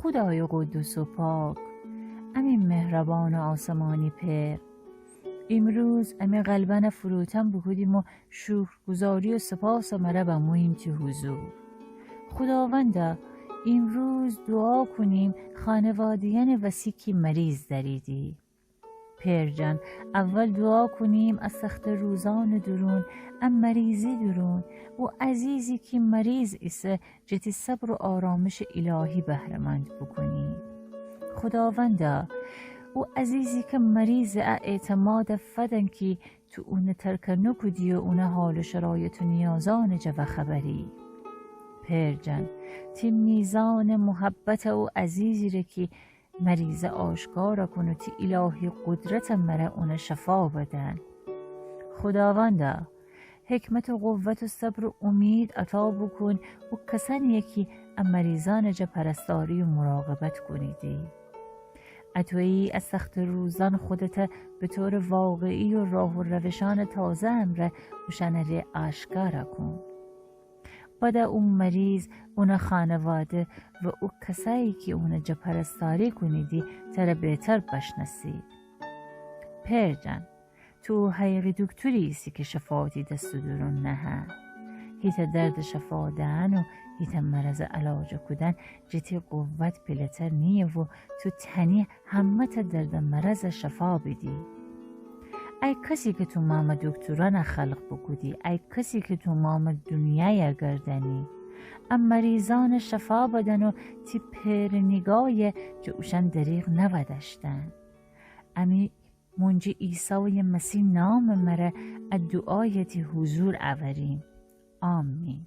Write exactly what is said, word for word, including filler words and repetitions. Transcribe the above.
خودایٚ قدوس و پاک، امی مهربانٚ آسمانی پئر، ایمروز امی قلبأنَ فروتن بوکودیم و شکرگزاری و سپاسٚ مره بموییم تی حضور. خوداوندا، ایمروز دوعا کونیم خانواده‌یأنٚ وسی کی مریض دأریدی. پئر جان، اول دوعا کونیم ا سختٚ روزأنٚ دورون، ا مریضی دورون، او عزیزی کی مریض ایسه جٚه تی صبر و آرامشٚ الهی بهره‌مند بوکونی. خوداوندا، او عزیزی کی مریضه ا اعتمادَ فدن کی تو اونَ ترک نوکودی و اونٚ حال و شرایط و نیازأنٚ جا وأخبری. پئر جان، تی میزانٚ محبتَ او عزیزی ره کی مریضه آشکار کون و تی الهی قدرتٚ مره اونَ شفا بدن. خوداوندا، حکمت و قوت و صبر و امید عطا بوکون او کسأنی کی ا مریضأنٚ جا پرستاری و مراقبت کونیدی. اطویی ا سختٚ روزأن خودتَ به طورٚ واقعی و راه و روشأنٚ تازه امرأ اوشأنٚ ره آشکار کون. بده او مریض، اونٚ خانواده و او کسأیی کی اونٚ جا پرستاری کونیدی تره بهتر بشنأسید. پئر جان، تو حقیقی دوکتوری ایسی کی شفا تی دستٚ دورون نهه. هیتأ دردَ شفا دئن و هیتأ مرضَ علاج کودن جٚه تی قوت پیله‌تر نییه و تو تأنی همه‌تأ درد و مرضَ شفا بیدی. ای کسی کی تومامٚ دوکتورأنَ خلق بوکودی، ای کسی کی تومامٚ دونیایَ گردأنی، ا مریضأنَ شفا بدن و تی پئرٚ نیگایَ جٚه اوشأن دریغ نودأشتن. امی مونجی عیسایٚ مسیح نامٚ مره ا دوعایَ تی حضور اوریم. آمین.